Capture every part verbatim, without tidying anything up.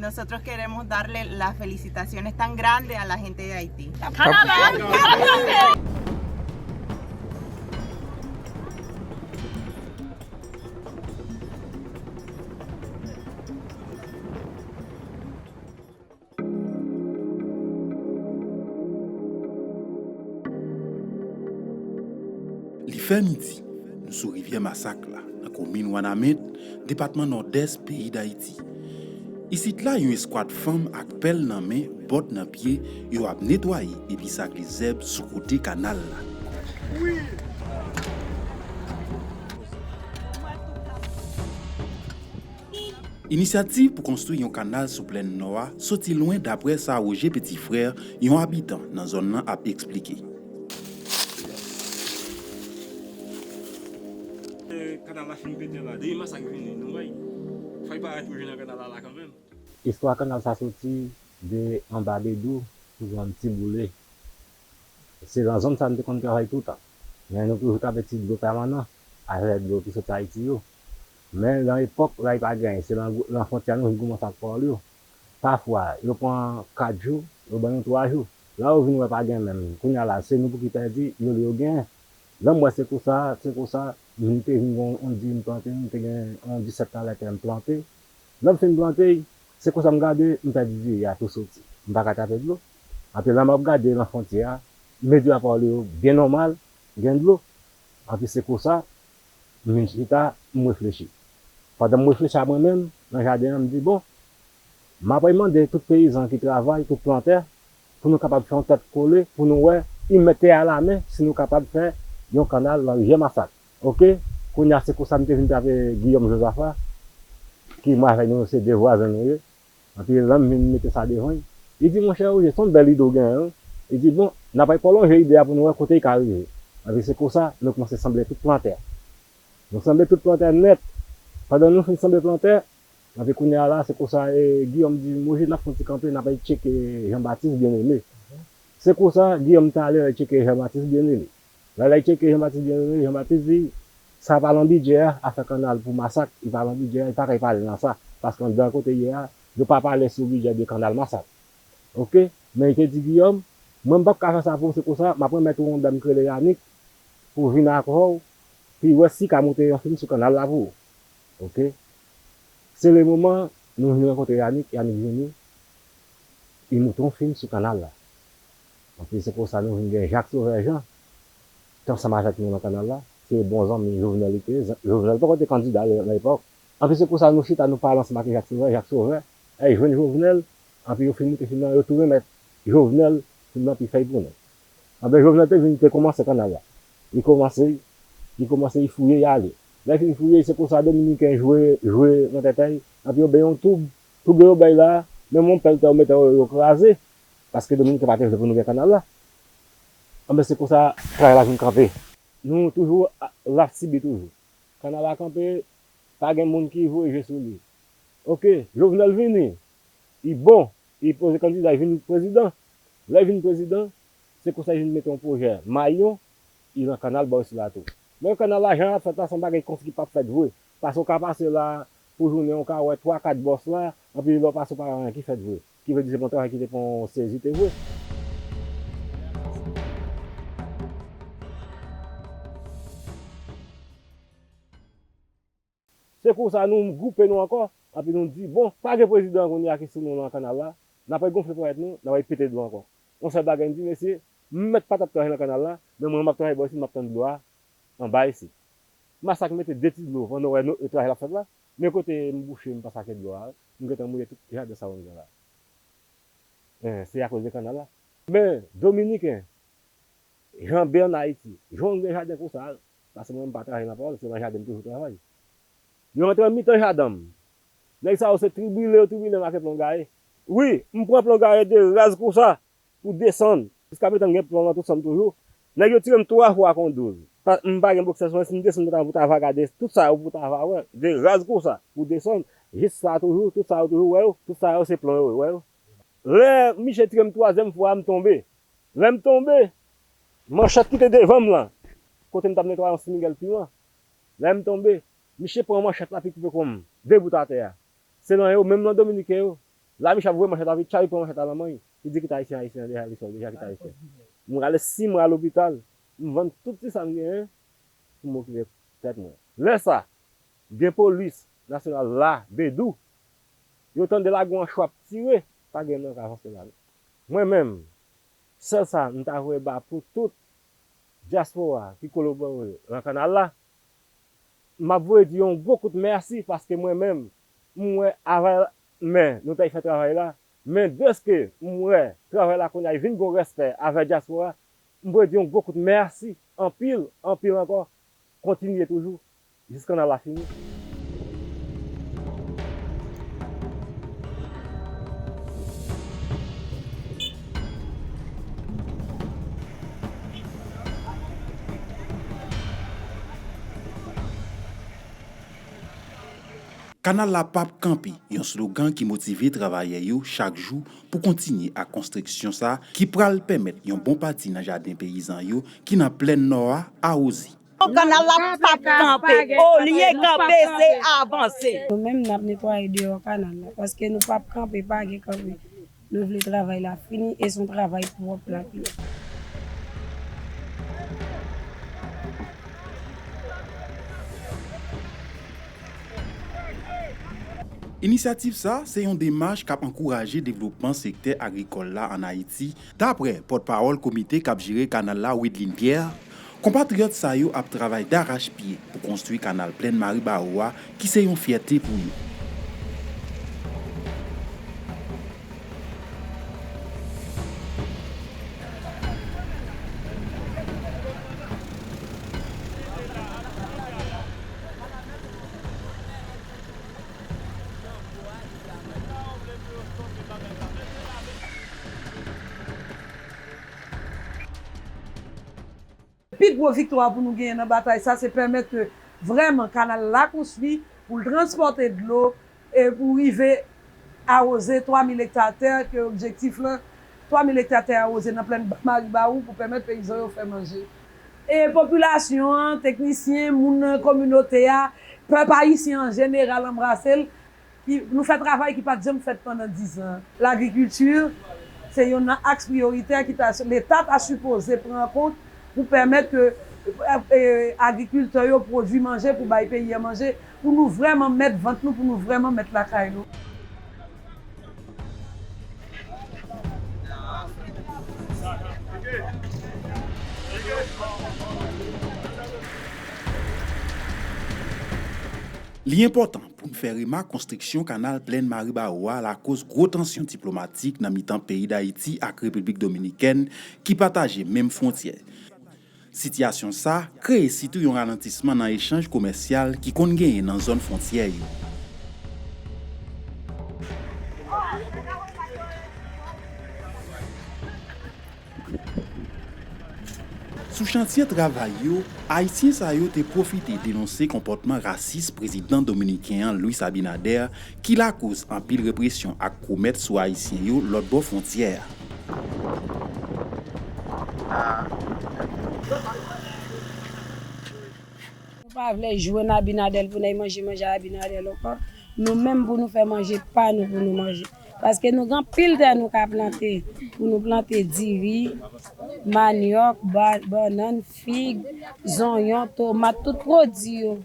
Nosotros queremos darle las felicitaciones tan grandes a la gente de Haití. Li fè midi, nou sou rivyè Masak la, nan komin Wanament, depatman Nòdès, peyi Dayiti. Isit la, yon eskwad fanm ak pèl nan men, bòt nan pye, yo ap netwaye epi sakle zèb sou kote kanal la. Inisyativ pou konstwi yon kanal sou Plèn Nò a soti lwen, daprè sa Roger Petit Frère, yon abitan nan zòn nan, ap eksplike. Kanal la fin pete la, depi Masak vini, nou wè, fay parèt wouje nan kanal la la kanmenm. Istwa kanal sa soti de anba Dedou pou jwenn Tiboule. Se nan zòn sa nou te konn travay toutan. Men nou toujou t ap met ti dlo pèmanan avèk dlo ki sot Ayiti yo. Men nan epòk la li pa gen, se nan fwontyè nou vin koumanse ak pawòl yo. Pafwa, yo pran kat jou, yo ban nou twa jou. Lè yo vin wè pa gen menm, kounye a la se nou pou ki pèdi, yo li yo genyen. Lè m wè se konsa, se konsa, m te vin gen yon di m plante, m te gen yon disèt kalè tè m plante. Lè m fin plante, se konsa m gade, m pèdi diri a tou soti. M pa ka trape dlo. Anpi lè m ap gade nan fwontyè a, m vin di a pawòl yo byen nòmal, gen dlo. Anpi se konsa, m vin chita, m reflechi. Pandan m reflechi a mwen menm, nan jaden an, m di, bon, m ap mande tout peyizan ki travay, tout plantè, pou nou kapab fè yon tèt kole, pou nou wè, y mete a la men, si nou kapab fè yon kanal nan rivyè Masak. Oke, kounye a se konsa m te vin trape Guillaume Josaphat, ki mwen avèk nou se de vwazen nou ye. Anpi lè m vin mete sa devan l, li di, monchè Roger, se yon bèl ide w genyen wi. Li di, bon, n ap pwolonje ide a pou nou wè kote l ka rive. Anpi se konsa nou kòmanse sanble tout plantè. Nou sanble tout plantè nèt. Pandan nou fin sanble plantè, anpi kounye a la, se konsa Guillaume di, Roger, n ap fè yon ti kanpe, n ap al tcheke Jean Baptiste Bien-Aimé. Se konsa Guillaume t ale al tcheke Jean Baptiste Bien-Aimé. Lè l al tcheke Jean Baptiste Bien-Aimé, Jean Baptiste di, sa pa lan bidjè a, afè kanal pou Masak, li pa lan bidjè a, li pa kay pale nan sa, paske anndan kote l ye a, yo pa pale sou bidjè de kanal Masak. Oke, men li te di Guillaume, mwen m p ap ka fè sa pou ou, se konsa, m ap remèt ou yon dam ki rele Yanick pou vin ak ou, pou l wè si l ka moute yon fim sou kanal la pou ou. Oke. Se le moman nou vin rankontre Yanick, Yanick vini, li moute yon fim sou kanal la. Anpi se konsa nou vin gen Jacques Sauveur Jean, ki ansanm avèk nou nan kanal la. Se bon zanmi Jovenel li te ye. Jovenel poko te kandida nan epòk. Anpi se konsa nou chita, nou pale ansanm ak Jacques Sauveur, Jacques Sauveur al jwenn Jovenel, anpi yo fin moute fim nan, yo tou remèt Jovenel fim nan pou l fè l pou nou. Anben Jovenel te vin, li te kòmanse kanal la. Li kòmanse, li kòmanse, li fouye, li ale. Lè l fin fouye, se konsa Dominiken jwe, jwe nan tèt a l, anpi yo bay yon toub. Toub yo bay la, menm yon pèl tè yo mete yo, yo kraze, paske Dominiken pa te vle pou nou gen kanal la. Anben se konsa travay la vin kanpe. Nou toujou l ap sibi toujou. Kanal la kanpe, pa gen moun ki voye je sou li. Oke, Jovenel vini, li bon, li poze kandida, li vin prezidan. Lè l vin prezidan, se konsa li vin mete yon pwojè mayon, li nan kanal bò isit la tou. Men kanal la, jan l ap fèt la, se yon bagay kòmsi ki p ap fèt vre. Paske w ka pase la, pou jounen, w ka wè twa, kat bòs la, anpi lè w pase, w pa wè anyen ki fèt vre. Ki vle di se pa yon travay ki te pran sezi te vre. Se konsa nou gwoupe nou ankò, anpi nou di, bon, pa gen prezidan kounye a ki sou nou nan kanal la, n ap regonfle ponyèt nou, n ap repete dlo ankò. Yon sèl bagay m di, mesye, m mèt pa t ap travay nan kanal la, men mwen m ap travay bò isit, m ap tann dlo a anba isit. Masak mete de ti dlo pandan w wè travay l ap fèt la, men kote m bouche m pa sake dlo a, m gentan mouye tout jaden sa w wè m gen la. Se akoz de kanal la. Men, Dominiken, Jan bè ann Ayiti, jan w gen jaden konsa, paske mwen m pa travay nan pawòl, se nan jaden m toujou travay. Yo rantre nan mitan jaden m. Nèg sa yo se tribile yo tribile m ak yon plon gaye. Wi, m pran plon gaye de raz konsa pou desann. Jiskaprezan m gen plon nan tout san m toujou. Nèg yo tire m twa fwa ak yon douz. M pa gen boksè sou mwen, si m desann nan ta pou ta va gade tout sa yo pou ta va wè. De raz konsa pou desann. Jis sa toujou, tout sa yo toujou wè yo. Tout sa yo se plon yo, wè yo. Lè misye tire m twazyèm fwa a, m tonbe. Lè m tonbe, manchèt ki te devan m lan, kote m t ap netwaye yon simigèl piman, lè m tonbe, misye pran manchèt la pi koupe kò m, de bout atè a. Se nan yo menm nan Dominiken yo, Lamichap voye manchèt avè, Tcharik pran manchèt la nan men l. Li di kite Ayisyen, Ayisyen deja, li sòt deja kite Ayisyen. M rale sis mwa lopital, m vann tout ti sa m genyen pou m okipe tèt mwen. Lè sa, gen polis nasyonal la, Bedou, yo tande lagon an cho ap tire, pa gen moun k avanse la. Mwen menm, sèl sa m ta voye ba pou tout dyaspora ki kolabore nan kanal la, m ap voye di yon gwo kout mèsi paske mwen menm, m wè avè men nou t ap fè travay la, men dèske m wè travay la kounye a vin gon respè avè dyaspora, m voye di yon gwo kout mèsi anpil, anpil ankò. Kontinye toujou jis kanal la fini. Kanal la p ap kanpe, yon slogan ki motive travayè yo chak jou pou kontinye ak konstriksyon sa ki pral pèmèt yon bon pati nan jaden peyizan yo ki nan plèn nò a awoze. Kanal la p ap kanpe, olye kanpe se avanse. Nou menm n ap netwaye deyò kanal la paske nou p ap kanpe, pa gen kanpe. Nou vle travay la fini e se yon travay pwòp l ap ye. Inisyativ sa se yon demach k ap ankouraje devlopman sektè agrikòl la ann Ayiti, dapre pòtpawòl komite k ap jere kanal la Widlin Pierre. Konpatriyòt sa yo ap travay darachpye pou konstwi kanal Plèn Maribawo a ki se yon fyète pou yo. Pi gwo viktwa pou nou genyen nan batay sa se pèmèt ke vrèman kanal la konstwi pou l transpòte dlo e pou rive awoze twa mil ekta tè ke objektif lan twa mil ekta tè awoze nan plèn Maribawou pou pèmèt peyizan yo fè manje. E popilasyon an, teknisyen, moun nan kominote a, pèp ayisyen an jeneral anbrase l. Nou fè travay ki pa t janm fèt pandan dizan. Lagrikilti se yonn nan aks priyoritè ki ta, Leta ta sipoze pran an kont pou pèmèt ke agrikiltè yo pwodui manje pou bay peyi a manje, pou nou vrèman mèt vant nou, pou nou vrèman mèt lakay nou. Li enpòtan pou n fè remak konstriksyon kanal Plèn Maribawo a lakoz gwo tansyon diplomatik nan mitan peyi Dayiti ak Repiblik Dominikèn ki pataje menm fwontyè. Sitiyasyon sa kreye sitou yon ralantisman nan echanj komèsyal ki konn genyen nan zòn fwontyè yo. Sou chantye travay yo, Ayisyen sa yo te pwofite denonse konpòtman rasis prezidan dominiken an Luis Abinader ki lakoz anpil represyon ak kou mèt sou Ayisyen yo lòtbò fwontyè a. Nou pa vle jwenn Abinader pou n al manje manje Abinader ankò. Nou menm pou nou fè manje pa nou pou nou manje. Paske nou gen anpil tè nou ka plante. Pou nou plante diri, manyòk, bannann, fig, zonyon, tomat, tout pwodui yo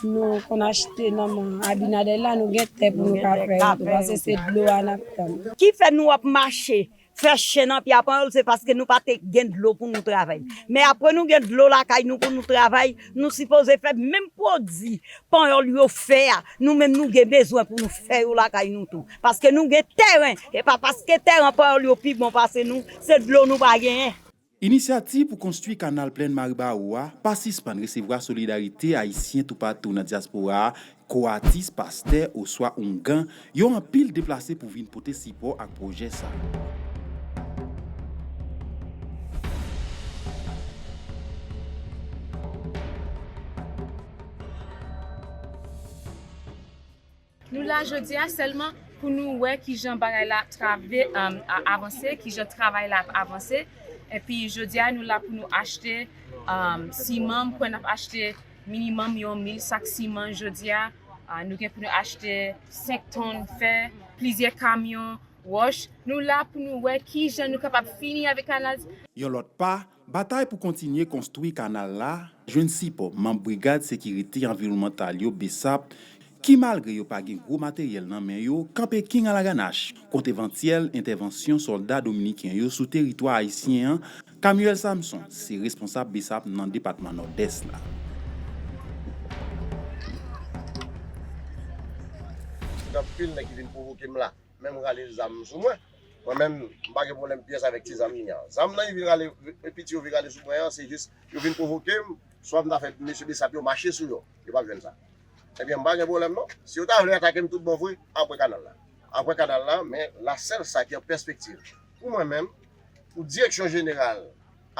nou konn achte nan men Abinader la, nou gen tè pou nou ka fè yo tou. Paske se dlo a n ap tann. Kifè nou ap mache fè chen nan pye a panyòl, se paske nou pa te gen dlo pou nou travay. Men apre nou gen dlo lakay nou pou nou travay, nou sipoze fè menm pwodui panyòl yo fè a, nou menm nou gen bezwen pou nou fè yo lakay nou tou. Paske nou gen tèren, e pa paske tèren panyòl yo pi bon pase nou, se dlo nou pa genyen. Inisyativ pou konstwi kanal Plèn Maribawo a pa sispann resevwa solidarite ayisyen toupatou nan dyaspora a, kou atis, pastè oswa oungan, yo anpil deplase pou vin pote sipò ak pwojè sa. Nou la jodi a sèlman pou nou wè kijan bagay la ap trave, um, a- avanse, kijan travay la ap avanse. Epi jodi a nou la pou nou achte, um, siman, m kwè n ap achte minimòm yon mil sak siman jodi a. Ah, nou gen pou nou achte senk tonn fè, plizyè kamyon wòch. Nou la pou nou wè kijan nou kapab fini avèk kanal. Yon lòt pa, batay pou kontinye konstwi kanal la jwenn sipò manm Brigad Sekirite Anviwònmantal yo, BSAP, ki, malgre yo pa gen gwo materyèl nan men yo, kanpe king alaganach kont evantyèl entèvansyon sòlda dominiken yo sou teritwa ayisyen an. Camuel Samson se responsab BSAP nan depatman Nòdès la. Gen anpil nèg ki vin pwovoke m la, menm rale zam sou mwen. Mwen menm, m pa gen pwoblèm pyès avèk ti zam li an. Zam nan, li vin rale, piti yo vin rale sou mwen an, se jis yo vin pwovoke m, swa m ta fè mesye BSAP yo mache sou yo. Yo p ap jwenn sa. Ebyen, m pa gen pwoblèm non. Si yo ta vle atake m tout bon vre, apre kanal la. Apre kanal la, men la sèl sa ki an pèspektiv pou mwen menm, pou direksyon jeneral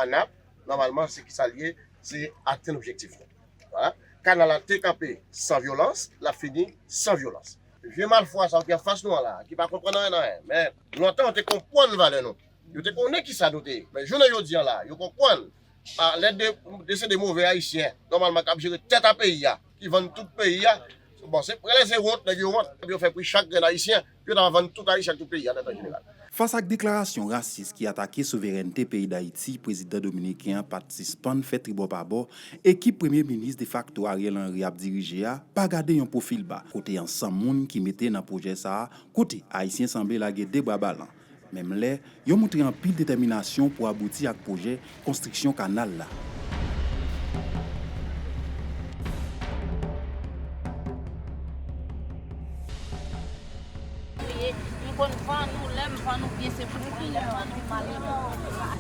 ANAP, nòmalman, se ki sa l ye, se atenn objektif nou. Vwala. Kanal la te kanpe san vyolans, l ap fini san vyolans. Vye malfwa sa yo ki anfas nou an la, ki pa konprann anyen nan anyen, men lontan yo te konprann valè nou. Yo te konnen ki sa nou te ye. Men jounen jodi an la, yo konprann. A, lè de, de se de move ayisyen, nòmalman, k ap jere tèt a peyi a, ki vann tout peyi a. Bon, se, prele se wont, nèg yo wont, epi yo fè pri chak grenn ayisyen, yo ta vann tout ayisyen ak tout peyi a, nan tan jeneral. Fas ak deklarasyon rasis ki atake souverènte peyi Dayiti, prezidan dominiken an pa t sispann fè tribò pa bò. Ekip premye minis defakto Ariel Henry ap dirije a pa gade yon pwofil ba, kote ansanm moun ki mete nan pwojè sa a, kote ayisyen sanble lage de bra balan. Menm lè yo montre anpil detèminasyon pou abouti ak pwojè konstriksyon kanal la. Li ye, m konn vann ou, lè m vann ou byen, se pou mwen, lè m vann ou mal, e pou mwen.